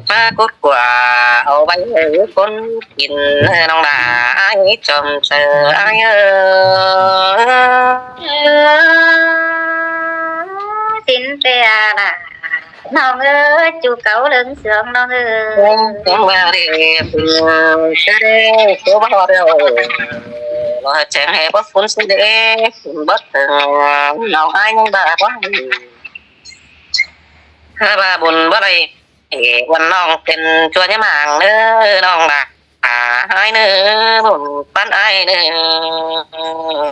ꞌMá cút ꞌquá, au ꞌvạy ơi ꞌcốn kin, ơ, ꞌnọng đa, ai chom chaư, ai ơi. Sín ꞌtẹ đa, ꞌnọng ơi, ꞌchu cáu ꞌlớng sương ꞌnọng ơi. Chắng ꞌva đảy, ơ, ꞌchớ đảy, ꞌchu báu đảy, ơ, ꞌlọ chắng hê báu phun sín đảy, phun báu tơng, ꞌnọng ai ꞌnhắng ꞌva báu. Hả ꞌva bun báu đảy, ơ, ꞌuôn ꞌnọng pên ꞌchua ꞌnhá mang ꞌnớ ꞌnọng đa. À, ai ꞌnớ, bun ꞌpắn ai ꞌnớ.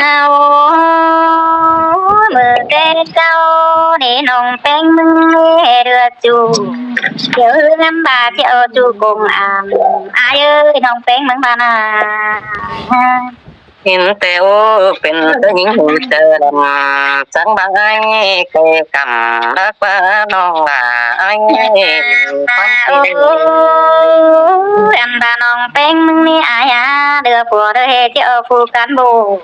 Hao, ꞌmự té ꞌchạu ꞌnị ꞌnọng ꞌpéng ꞌmứng ꞌnị ꞌhế ꞌlứa ꞌchu. Kiẻo ꞌhứ ꞌnặm ꞌva ꞌchí au ꞌchu công an. Ải ơi, ꞌnọng ꞌpéng ꞌmứng ꞌva ꞌnị. ꞌHịn té ú pên ꞌtớ ꞌnhính hên chaư lăm, chắng bang ải kẻ căm đắc ꞌva ꞌnọng lả ải. Ôi, ăn ꞌva ꞌnọng ꞌpéng ꞌmứng ꞌnị ải a, ꞌlứa pua ꞌlứa ꞌhế ꞌchí au phu cán bộ.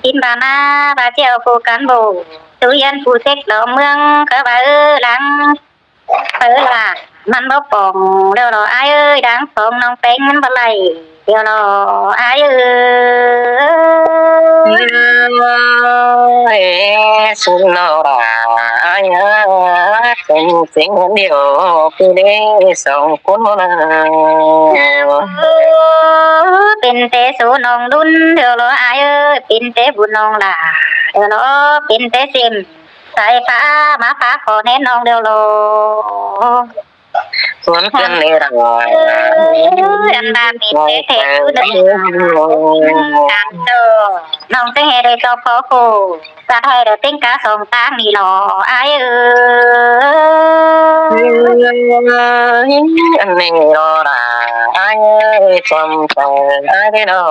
ꞌChịn ꞌva ꞌnị, ꞌva ꞌchí au phu cán bộ. Tú yến phu sếc lo ꞌmướng, ꞌcọ ꞌva ư lăng. Phaư lả, ꞌmắn báu pông, ꞌlẹo lo ải ơi, đang pông ꞌnọng ꞌpéng ꞌmắn báu đảy. ꞌLẹo lo ải ơi. Ôi, ꞌsịn lo lả ải a, chắng chắng ꞌhướn điêu, ꞌpi đé song ꞌcốn ꞌmá ꞌna. Ơ, pên té số ꞌnọng đun, ꞌlẹo lo ải ơi, pên té bun ꞌnọng lả, ꞌlẹo lo pên té sim. Sai pha, ꞌmá pha khó ꞌnén ꞌnọng ꞌlẹo lo. Cuốn cơn lê đỏ. Ăn ꞌva pên té té ꞌchu đé. Cám ꞌchọ. ꞌNọng chắng ꞌhế đảy ꞌchọ khó khổ. Sắt ꞌhới đảy ꞌtếng cá song ꞌtáng ꞌnị lo. Ải ơi. Ăn ꞌnị lo lả ải ơi, chom chaư ải đảy lo.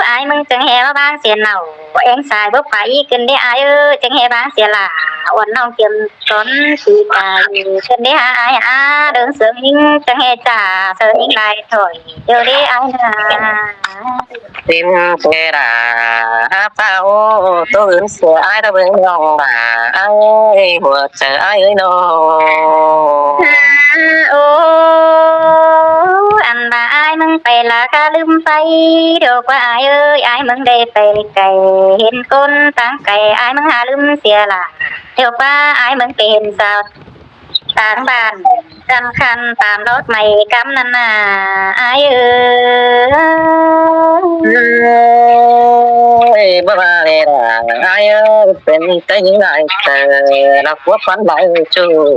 Ải ꞌmứng chắng ꞌhế ꞌmá bang sia ꞌnọng. Eng sai báu pay ꞌcứn đé ải ơi, chắng ꞌhế bang sia lả. Uôn ꞌnọng kiêm chốn ꞌsi ca ꞌcứn đé hả ải a, đương sương ꞌnhính chắng ꞌhế chả, sương ꞌnhính lai thổi, ꞌlẹo đé ải ꞌnị. Tin sia lả, hả pao, tô ứn sia ải ta bớng ꞌnọng lả, ải hua chaư ải ơi ꞌnọ. Hả, ô, ăn ꞌva ải ꞌmứng pay lả cá ꞌlứm pay, ꞌlẹo ꞌquá ải ơi, ải ꞌmứng đảy pay cay, hên ꞌcốn ꞌtáng cay, ải ꞌmứng hả ꞌlứm sia lả. ꞌLẹo ꞌquá ải ꞌmứng pay hên sao. Táng bản, săm khăn tam lót may cắm ꞌnặn ꞌnạ, ải ơi. Ôi, báu ꞌva lê đà, ải ơi, pên té ꞌnhính lai chaư, lỏ cua păn lai ꞌchu,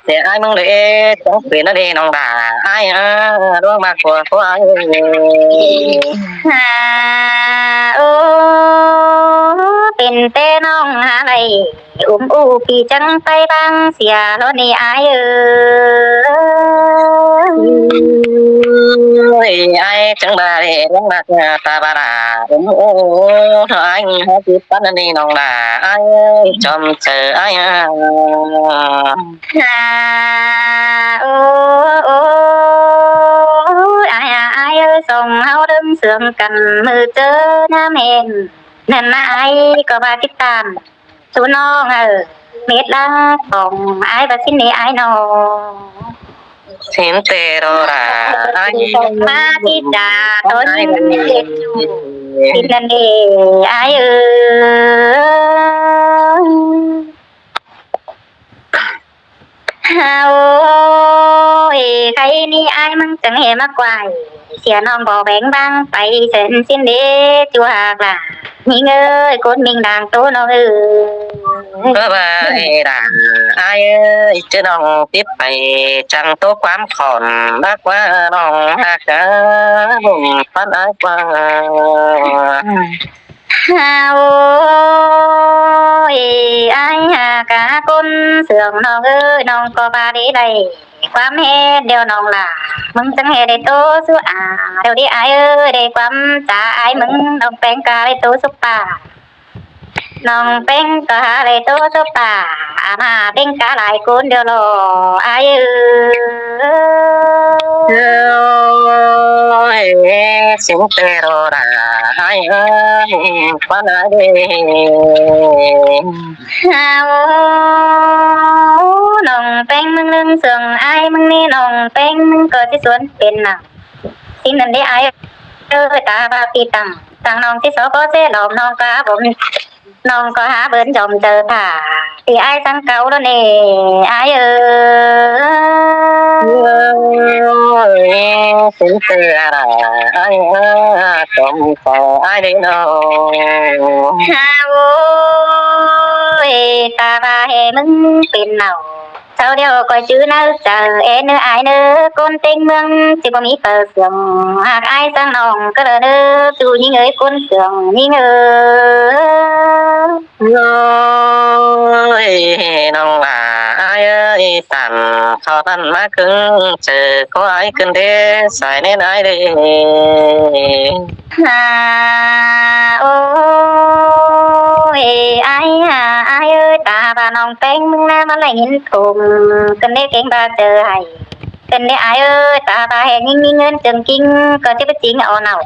sia ải ꞌmứng đảy, chắng pên ꞌnị ꞌnọng đà, ải a, đuống ꞌmá cua cua ải ơi. Hả, ô, pên té ꞌnọng hả lai. Ôm ú pi chắng pay bang sia lo ꞌnị ải ơi. Ôi, ải chắng ba lê, lăng ba ta ba la. Ôm ú, ải hả pi păn ꞌnị ꞌnọng đà, ải chom chaư ải a. Hả, ô, ô, ải a, ải ơi, song ꞌháu đương sương căn ꞌmự ꞌchớ ꞌnắm hên. ꞌNặn ꞌnạ ải ꞌcọ ba tít tam. Sú ꞌnọng ơ, mết ꞌlạ khong ải ꞌva ꞌsịn ꞌnị ải ꞌnọ. Sim tê ꞌlạ ải. ꞌMá ꞌchí chả ꞌtố ꞌnhính ꞌdệt ꞌchu. ꞌSịn ꞌnặn ꞌnị ải ơi. Hả, ô, ê, khay ꞌnị ải ꞌmứng chắng ꞌhế ꞌmá quay. Sia ꞌnọng báu beng bang pay sên ꞌsịn đé ꞌchu hák lả. ꞌNhính ơi, ꞌcốn ꞌminh đang ꞌtố ꞌnọng ơi. Báu ꞌva ê đà, ải ơi, ꞌchớ ꞌnọng pít pay chắng ꞌtố ꞌquám khỏn, bác ꞌva ꞌnọng hák cá bung păn ải ꞌquá. Hả, ô, ê, ải hả cá ꞌcốn sương ꞌnọng ơi, ꞌnọng ꞌcọ ba đé đảy. ꞌQuám ꞌhế ꞌlẹo ꞌnọng lả, ꞌmứng chắng ꞌhế đảy ꞌtố sú a, ꞌlẹo đé ải ơi, đảy ꞌquám chả ải ꞌmứng ꞌnọng ꞌpéng cá đảy ꞌtố sú pả. ꞌNọng ꞌpéng cá hả đảy ꞌtố sú pả, a ꞌmá ꞌpéng cá lai ꞌcốn ꞌlẹo lo, ải ơi. Ôi, sim tê ꞌlạ ải ơi, păn ải đé. Hả, ô, ꞌnọng ꞌpéng ꞌmứng ꞌlưng sương ải ꞌmứng ꞌnị ꞌnọng ꞌpéng ꞌmứng ꞌcọ ꞌchí suôn pên nẳng. ꞌSịn ꞌnặn đé ải ơi, ta ba pi tẳng, tẳng ꞌnọng ꞌchí so bó ꞌsế lom ꞌnọng cá bôm. ꞌNọng ꞌcọ hả bươn chom chaư thả. Ti ải chắng cáu lo ꞌnị, ải ơi. Ôi, sim tê ꞌlạ ải ơi, chom chaư ải đé ꞌnọ. Hả, ô, ê, ta ba ꞌhế ꞌmứng pên nẳng. Sau điêu ꞌcoi chứ ꞌnớ chaư é ꞌnớ ải ꞌnớ, ꞌcốn ꞌtếng ꞌmướng ꞌchí báu ꞌmí phaư sương ꞌhặc ải ꞌsướng ꞌnọng cá đaư ꞌnớ, ꞌchu ꞌnhính ơi ꞌcốn sương ꞌnhính ơi. Ơi, ꞌnọng ꞌva ải ơi, tản khảu tản ꞌmá ꞌcứng chaư ꞌcọ ải ꞌcứn đé sai ꞌnén ải đé. Ha, ôi, ải ha, ải ơi, ta ꞌva ꞌnọng ꞌpéng ꞌmướng ꞌná ꞌmá ꞌlẹng ꞌhịn thủng, ꞌcứn đé kéng ꞌva chaư hảy, ꞌcứn đé ải ơi, ta ꞌva hên ꞌnhính ꞌnhính ꞌngớn chơng ꞌkính, ꞌcọ ꞌchí báu chính au nảu.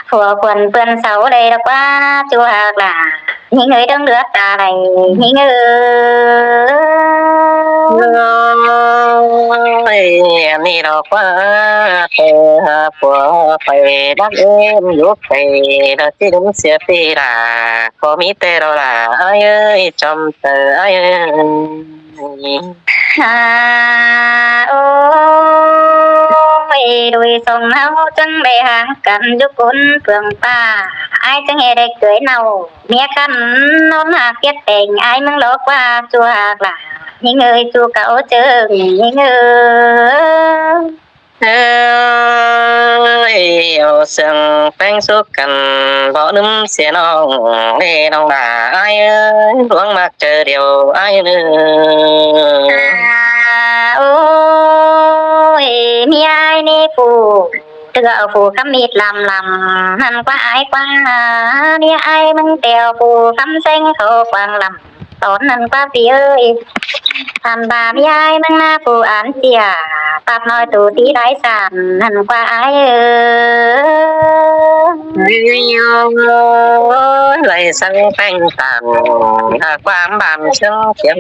Phủ khuôn ꞌpươn sau đảy ꞌlẹo ꞌquá, ꞌchu ꞌhặc lả ꞌnhính ơi, ꞌtáng đứa ta đảy ꞌnhính ơi. Ơi, ꞌnị ꞌlẹo ꞌquá, tơ ha phủ pay đắc êm dú pay, ꞌlẹo ꞌchí đớng sia pi lả, ꞌcọ ꞌmí té ꞌlẹo lả ải ơi, chom tơ ải ơi. Ha, ôi, đuổi song ꞌháu chắng đảy hang căn dú ꞌcốn phường ꞌpá, ải chắng ꞌhê đảy ꞌcới nảu ꞌmía căn ꞌnón ꞌhặc kiết peng, ải ꞌmướng ꞌlẹo ꞌquá, ꞌchu ꞌhặc lả ꞌnhính ơi, ꞌchu cáu chơng ꞌnhính ơi. Ơi, au sương ꞌpéng sú căn, báu ꞌnúm sia ꞌnọng, ꞌnê ꞌnọng ꞌva ải ơi, ꞌluống ꞌmặc chaư điêu ải ꞌnớ. Ha, ôi, ꞌmía ải ꞌnị phủ, ꞌtưa phủ khắm mịt lăm lăm, ꞌnặn ꞌquá ải ꞌquá, ꞌmía ải ꞌmướng ꞌtẹo phủ khắm seng khảu quảng lăm. Tón ꞌnặn ꞌquá ꞌpi ơi. Ăn ꞌva ꞌmí ải ꞌmướng ꞌná phủ án sia, ꞌpặp ꞌnọi tủ tí đái san, ꞌnặn ꞌquá ải ơi. Ôi, ꞌlạy săng ꞌpéng tản, ha, ꞌquám bản săng tiêm,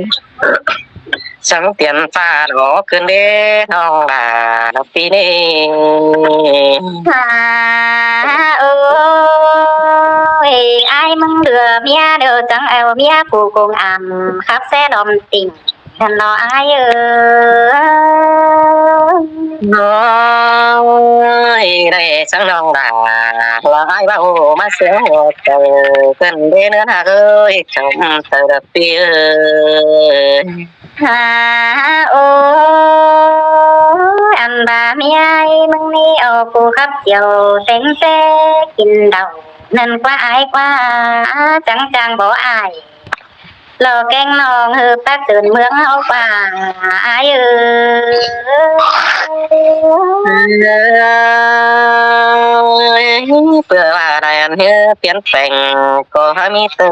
săng tiêm pha đỏ ꞌcứn đé ꞌnọng lả đọc pi ꞌnị. Ha, ôi, ải ꞌmướng đưa ꞌmía điêu chắng au ꞌmía phủ công an khắp ꞌsé đom tỉnh. Hăn lo ải ơi. Ôi, đảy săng ꞌnọng lả, lo ải ꞌva ô ꞌmá sướng ô tơ, ꞌcứn đé ꞌnớ ꞌhặc ơi, chom tơ đọc pi ơi. Ha, ôi, ăn ꞌva ꞌmí ải ꞌmướng ꞌnị au phủ khắp chiêu seng ꞌsé kin đau, ꞌnặn ꞌquá ải ꞌquá, chắng chang báu ải. Lo kéng ꞌnọng ꞌhứ pác sưn ꞌmướng ꞌháu ꞌquá ải ơi. Ơi, ꞌpưa ꞌva đảy ăn ꞌhứ piến peng, ꞌcọ hák ꞌmí tơ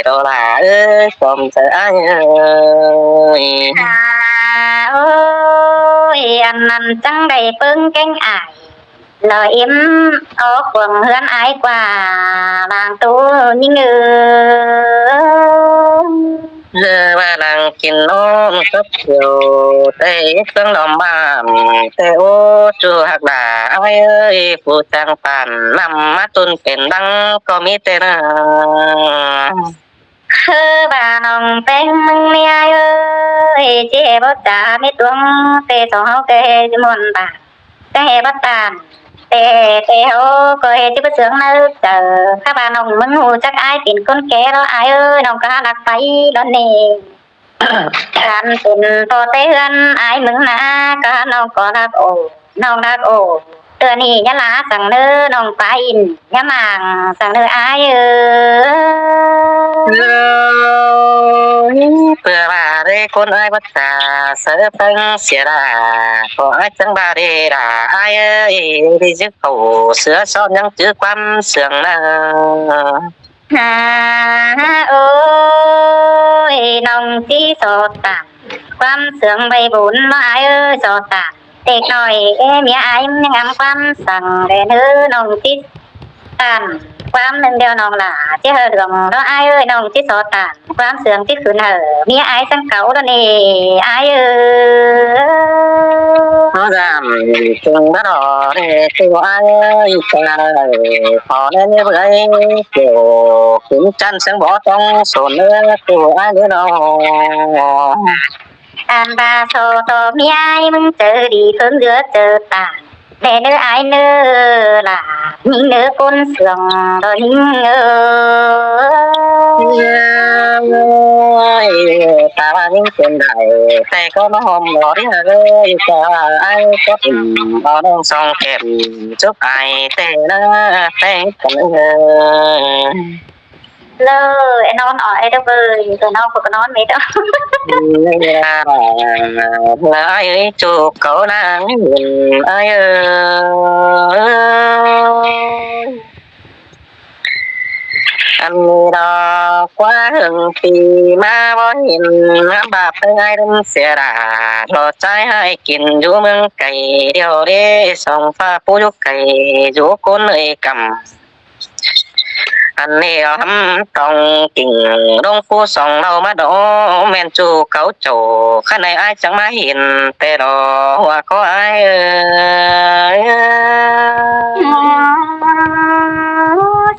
đô la ơi, chom tơ ải ơi. Ha, ôi, ăn ꞌnặn chắng đảy ꞌpơng kéng ải. Lo im ók cuông ꞌhướn ải ꞌquá, lăng tu ꞌnhính ơi. Lơ ꞌva lăng kin ꞌnón cắp chiêu, té ꞌsướng đom bản, té ô ꞌchu ꞌhặc đả ải ơi, phủ chang pản ꞌnặm ꞌmá ꞌtun pên đăng ꞌcọ ꞌmí té ꞌnớ. Hơ ꞌva ꞌnọng ꞌpéng ꞌmướng ꞌnị ải ơi, ꞌchí ꞌhê báu chả ꞌmí tuống, té so ꞌháu ꞌcọ ꞌhê ꞌchí muôn bản. Té ꞌhê báu tản, té, té ꞌháu ꞌcọ ꞌhê ꞌchí báu sướng ꞌnớ chaư. Khắp ꞌva ꞌnọng ꞌmướng ꞌhụ chắc ải pên ꞌcốn ké lo ải ơi, ꞌnọng ꞌcọ hák lắc pay lo ꞌnị. Căn pên ꞌpo té ꞌhướn ải ꞌmướng ꞌná, ꞌcọ hák ꞌnọng ꞌcọ lắc ô, ꞌnọng lắc ô. Tưa ꞌnị ꞌnhá ꞌlạ săng ꞌnớ ꞌnọng ꞌquá ꞌnhá mảng săng ꞌnớ ải ơi. Ơ, ꞌpưa ꞌva đé ꞌcốn ải báu chả, sáư ꞌpéng sia đả, ꞌcọ ải chắng ꞌva đé đả ải ơi, đi dứt khảu sứa sót ꞌnhắng chứ ꞌquám sương ꞌnớ. Ha, ha, ôi, ꞌnọng ꞌchí so tản ꞌquám sương ꞌvạy bun lo ải ơi, so tản. Tếc ꞌnọi ꞌmía ải ꞌnhắng ꞌquám sương đen ꞌhứ ꞌnọng ꞌchí tản ꞌquám ꞌnưng điêu ꞌnọng lả ꞌchí hảư lương lo ải ơi, ꞌnọng ꞌchí so tản ꞌquám sương ꞌchí khửn hảư ꞌmía ải săng cáu lo ꞌnị ải ơi. Nó dản chưng bát đỏ ꞌnị, ꞌchu ải ơi, chả ꞌnị, pho ꞌnị ꞌnị bưởi, kiểu khửn chăn săng bó tong sổn ꞌnớ, ꞌchu ải ꞌnớ ꞌnọng. Ăn ꞌva so ꞌto ꞌmí ải ꞌmướng chaư đi ꞌpơng dứa chaư tản. Đe ꞌnớ ải ꞌnớ, ꞌlạ ꞌnhính ꞌnớ ꞌcốn sương ꞌtoi ꞌnhính ơi. Ta ꞌva ꞌnhính ꞌcốn đảy, ꞌtẹ ꞌcọ ꞌmá ꞌhôm ꞌló đi ꞌhặc ới, ta ꞌva ải ꞌcọ ꞌnhính, ꞌo ꞌnọng song kẻm, chúc ải ꞌtẹ ꞌnớ, ꞌtẹ căn ơi. Lơ, ải ꞌnón ói đaư ꞌvới, ải ꞌnón ꞌcọ ꞌnón mết đaư. Ải ơi, chúc cáu ꞌnáng ꞌnhính, ải ơi. Ăn ꞌnị ꞌló ꞌquá ꞌhướng pi ꞌmá báu ꞌhịn, ꞌngắm báp ꞌpứng ải đưm sia đa, ꞌló ꞌchái ải kin dú ꞌmướng cay, điêu đế song ꞌphạ pú dú cay, dú ꞌcốn ơi căm. Ăn ꞌnị ꞌló hăm tong king, ꞌlống pú song ꞌlẹo ꞌmá đo, ꞌmen ꞌchu cáu chảu, khăn ꞌnị ải chắng ꞌmá ꞌhịn, ꞌtẹ ꞌló ꞌhua ꞌcọ ải ơi.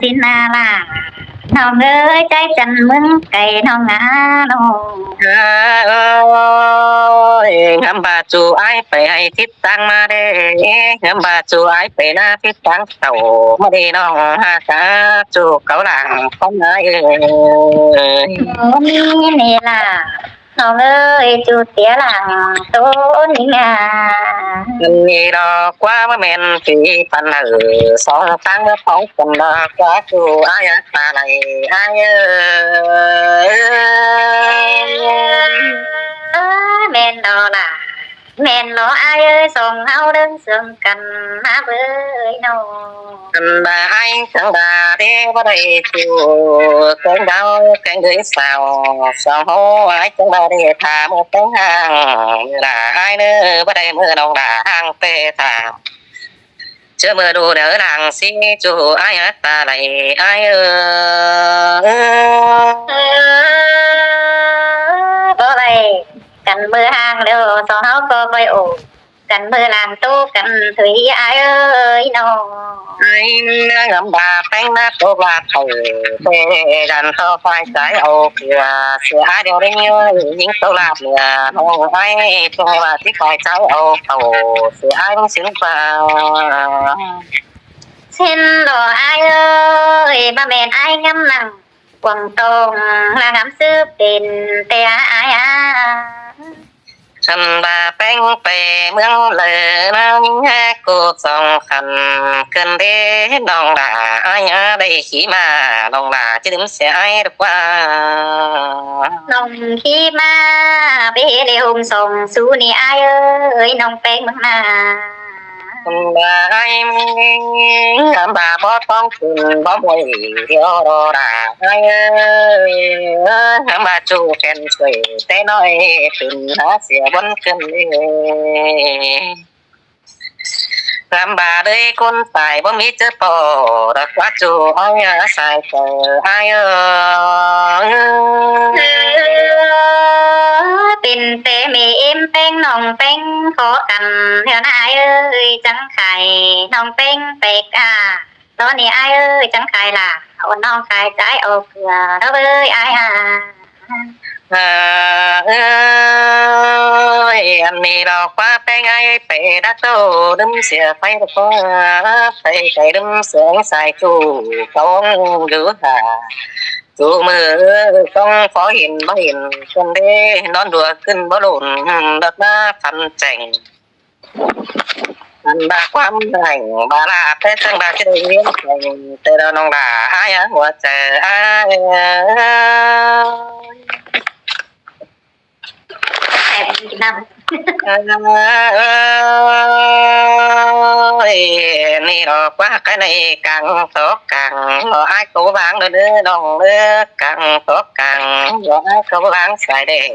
Xin ꞌnạ ꞌlạ, ꞌnọng ơi, ꞌchái chăn ꞌmướng cay ꞌnọng ꞌnạ ꞌló. Ơi, ꞌngắm ꞌva ꞌchu ải pay ꞌhại thít ꞌtáng ꞌmá đé, ꞌngắm ꞌva ꞌchu ải pay ꞌná thít ꞌtáng tảu ꞌmá đé ꞌnọng ha cá, ꞌchu cáu lăng ꞌcốn ải ơi. Ôi, ꞌnị ꞌlạ, ꞌnọng ơi, ꞌchu sia lăng ꞌtố ꞌnị ꞌnạ. Ăn ꞌnị ꞌló ꞌquá ꞌmá ꞌmen phi păn hảư, song ꞌtáng ꞌmá phóng căn ꞌló ꞌquá ꞌchu ải ꞌnạ ta đảy ải ơi. Ơ, ꞌmen ꞌló ꞌlạ, ꞌmen ꞌló ải ơi, song ꞌháu đơng sương căn ꞌmá ꞌvới ꞌnọ. Ăn ꞌva ải chắng ꞌva đé báu đảy ꞌchu, kéng đao kéng đới sao, song ꞌháu ải chắng ꞌva đảy tha ꞌmưa ꞌpéng ꞌháng, ꞌmưa đa ải ꞌnớ báu đảy ꞌmưa ꞌnọng đa ꞌháng ꞌtẹ tha. ꞌChớ ꞌmưa đu đaư lăng ꞌsí ꞌchu ải ꞌnạ ta đảy ải ơi. Báu đảy, căn ꞌmưa ꞌháng ꞌlẹo song ꞌháu ꞌcọ ꞌvạy ổ, căn ꞌmưa lăng ꞌtố căn thủy ải ơi ꞌnọ. Ải ꞌnớ ꞌngắm ꞌva ꞌpéng ꞌná tốc ꞌlạp thảu, ꞌtẹ căn ꞌtọ ꞌphai ꞌchái au ꞌcọ, sia ải điêu đé ꞌnhính tốc ꞌlạp ꞌnưa, ꞌnọng ải ꞌchọ ꞌva thít ꞌphai ꞌchái au thảu, sia ải ꞌmướng sính ꞌva. Sính ꞌló ải ơi, ꞌva ꞌmen ải ꞌngắm lăng, quảng tông lăng ꞌngắm ꞌsứ pên ꞌtẹ ải a. Ăn ꞌva ꞌpéng pay ꞌmướng đaư ꞌnáng, ꞌcọ song khăn ꞌcứn đé ꞌnọng đa ải a, đảy khí ꞌmá ꞌnọng đa ꞌchí đưm sia ải đa ꞌquá. ꞌNọng khí ꞌmá báu ꞌhế ꞌlẹo ꞌhôm song sú ꞌnị ải ơi, ꞌnọng ꞌpéng ꞌmướng ꞌnạ. Ăn ꞌva ải ꞌmướng ꞌngắm ꞌva báu ꞌtóng cun báu ꞌmuội điêu đo đa ải ơi, ꞌngắm ꞌva ꞌchu khen suối té ꞌnọi tứn hả sia bón cơn ơi. ꞌNgắm ꞌva đới ꞌcốn sai báu ꞌmí ꞌchớ ꞌpo, đa ꞌquá ꞌchu ải a sai ꞌcọ ải ơi. Pên ꞌtẹ ꞌmí ꞌếm ꞌpéng ꞌnọng ꞌpéng khó căn, ꞌlẹo ꞌnạ ải ơi, chắng khai ꞌnọng ꞌpéng pek a. Đó ꞌnị ải ơi, chắng khai lả, ôn ꞌnọng khai ꞌchái au ꞌcọ, đó ꞌvới ải a. Ơ, ơi, ăn ꞌnị ꞌló ꞌquá ꞌpéng ải pay đắc tô, đưm sia pay đắc tô, pay pay đưm sia sai ꞌchu, ꞌcóng dú hả. ꞌChu ꞌmưa ꞌcóng phó hin báu hin, cơn đé ꞌnón đua ꞌcứn báu lộn, đớt ꞌmá phăn chẻng. Ăn ꞌva ꞌquám hảư ꞌva ꞌlạ té chắng ꞌva ꞌchí đảy ꞌliến chẻng, ꞌtẹ ꞌló ꞌnọng đa ải a, ꞌhua chaư ải ơi. Ơi, ꞌnị ꞌló ꞌquá cái này căng tó căng, ꞌló ải cáu váng đơ đơ ꞌnọng đơ, căng tó căng, ꞌló ải cáu váng sai đe.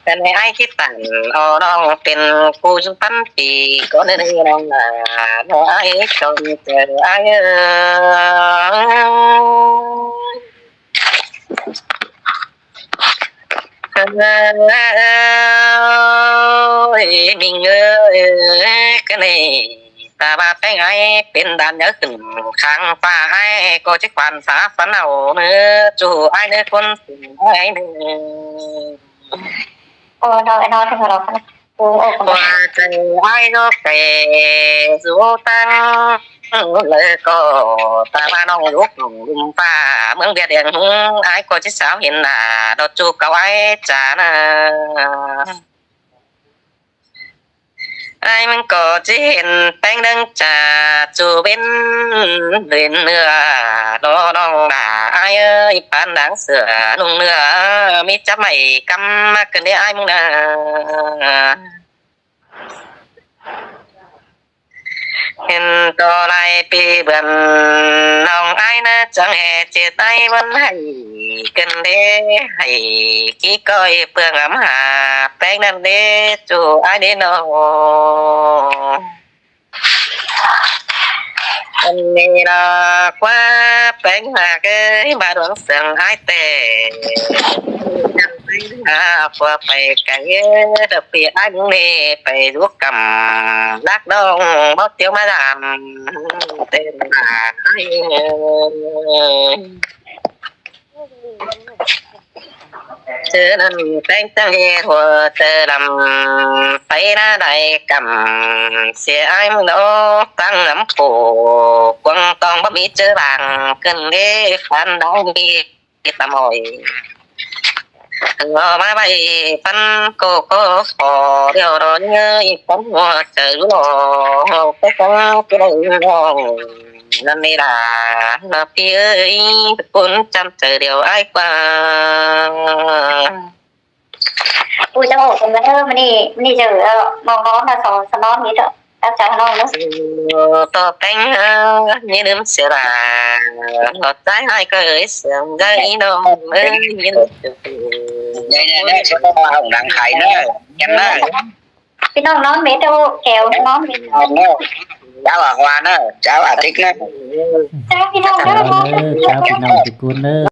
Cái này ải khít tản, ơ, ꞌnọng pên ꞌcu dú tắn pi, có nên ꞌnọng đa, ꞌló ải chông chaư ải ơi. Ơi, ꞌmính ơi, cái này ta ꞌva ꞌpéng ải pên đan nhớ khửn khang ꞌva ải ꞌcọ ꞌchí quan phá phắn au ꞌnớ, ꞌchu ải ꞌnớ ꞌcốn ải ꞌnớ. Ô, nó, nó, nó, nó, ô, ô, ô. Ơ, Ai dú kẻ dú ꞌtáng ꞌlới ꞌcọ, ta ꞌva ꞌnọng dú ꞌcọ ꞌlum ꞌphạ ꞌmướng Việt Nam, ai ꞌcọ ꞌchí sáo hên nả đaư ꞌchu cau ai ꞌchạ ꞌnớ. Ai ꞌmướng ꞌcọ ꞌchí hên ꞌpéng ꞌnưng ꞌchạ ꞌchu bến luyến ꞌnưa, đo ꞌnọng đả ai ơi, phán đáng sửa ꞌnung ꞌnưa, ꞌmí chắp ꞌmạy ꞌcắm ꞌmá ꞌcứn đé ai ꞌmướng ꞌnớ. Hên ꞌto lai ꞌpi bươn ꞌnọng ai ꞌnớ, chắng ꞌhế ꞌchịt ai ꞌvắn hảy ꞌcứn đé hảy, kí ꞌcoi ꞌpưa ngắm hả ꞌpéng ꞌnặn đé ꞌchu ai đé ꞌnớ. Ăn ꞌnị ꞌlạ ꞌquá ꞌpéng ꞌmặc ới, ꞌmá đuống sương ai ꞌtẹ. Ăn ꞌpéng ꞌmặc ꞌquá pay cai, đa ꞌpi ai ꞌmướng ꞌnị pay dú căm, lác ꞌnọng báu tiếu ꞌmá dăm, tên ꞌmặc ai. ꞌChớ ꞌnặn ꞌpéng ꞌchắng ꞌhế ꞌhua ꞌchớ lăm, pay ꞌná đảy căm, sia ai ꞌmướng ꞌnớ ꞌtáng ngắm phủ, cuông tong báu ꞌmí ꞌchớ bang, ꞌcứn đé phán đáng ꞌmí tăm ꞌhọi. Lo ꞌmá ꞌvạy phắn ꞌcọ ꞌcọ khỏ điêu đó ꞌnhới, phắn ꞌhua ꞌchớ lo, ꞌcọ ꞌcọ ꞌcọ lo. ꞌNặn ꞌnị đa, ꞌnạ ꞌpi ới, ꞌcốn chăm ꞌchớ điêu ai ꞌquá. Ui, chắng ổ, ꞌcốn ꞌmá ꞌnớ, ꞌmá ꞌnị, ꞌmá ꞌnị ꞌchớ, ờ, ꞌnọng ꞌnón ꞌnạ, song, song ꞌnón ꞌnị ꞌchớ. Cắp chaư ꞌnọng ꞌnớ. Ơ, ꞌto ꞌpéng, ơ, ꞌnhới ꞌnưng sia ꞌva, ꞌlọt ꞌchái ai ꞌcọ ới sương gai ꞌnọng ới, ꞌnhới ꞌnưng. Đây, đây, đây, cho tôi vào hỏng đáng khải ꞌnớ, em ꞌnớ. ꞌPi ꞌnọng ꞌnón mết ꞌnớ, kéo ꞌnón mết. Cháu à Hoa ꞌnớ, cháu à Thích ꞌnớ. Chào ꞌpi ꞌnọng ꞌnớ, chào ꞌpi ꞌnọng ꞌchu ꞌcốn ꞌnớ.